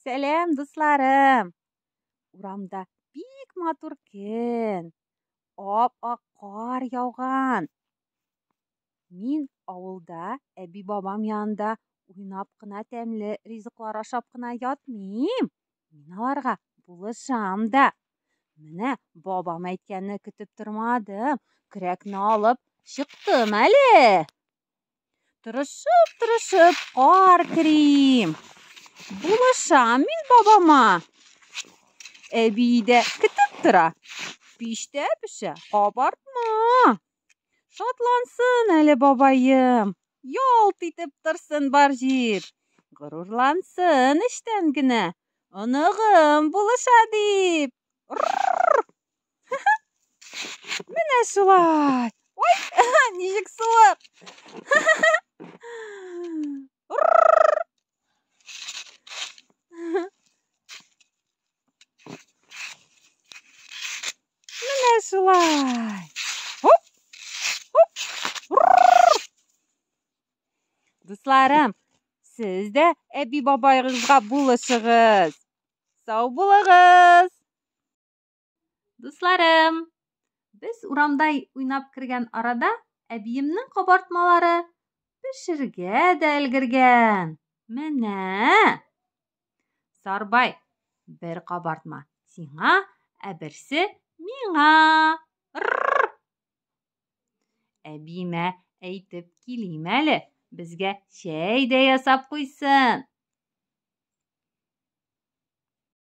Сәлам, дусларым! Урамда бик матур көн. Ап-ак кар яуган. Мин авылда әби-бабам янында уйнап кына тәмле ризыклар ашап кына ятмыйм. Мин аларга булышам да. Менә бабам әйткәнне көтеп тормадым, көрәкне алып чыктым әле. Тырышып-тырышып кар керим. Булышам мин бабама. Әби дә көтеп тора. Пиштә пешә кабартма. Шатлансын әле бабаем. Ялт итеп торсын бар җир. Горурлансын эчтән генә. Оныгым булыша дип. Менә шулай. Ой, ничек суык. Менә шулай. Хоп! Хоп! Дусларым, сез дә әби-бабайыгызга булышыгыз. Сау булыгыз! Дусларым, без урамда уйнап кергән арада әбиемнең кабартмалары пешергә дә өлгергән. Менә! Сарбай, бер кабартма сиңа, ә берсе миңа. Рррр! Әбиемә әйтеп килим әле, безгә чәй дә ясап куйсын.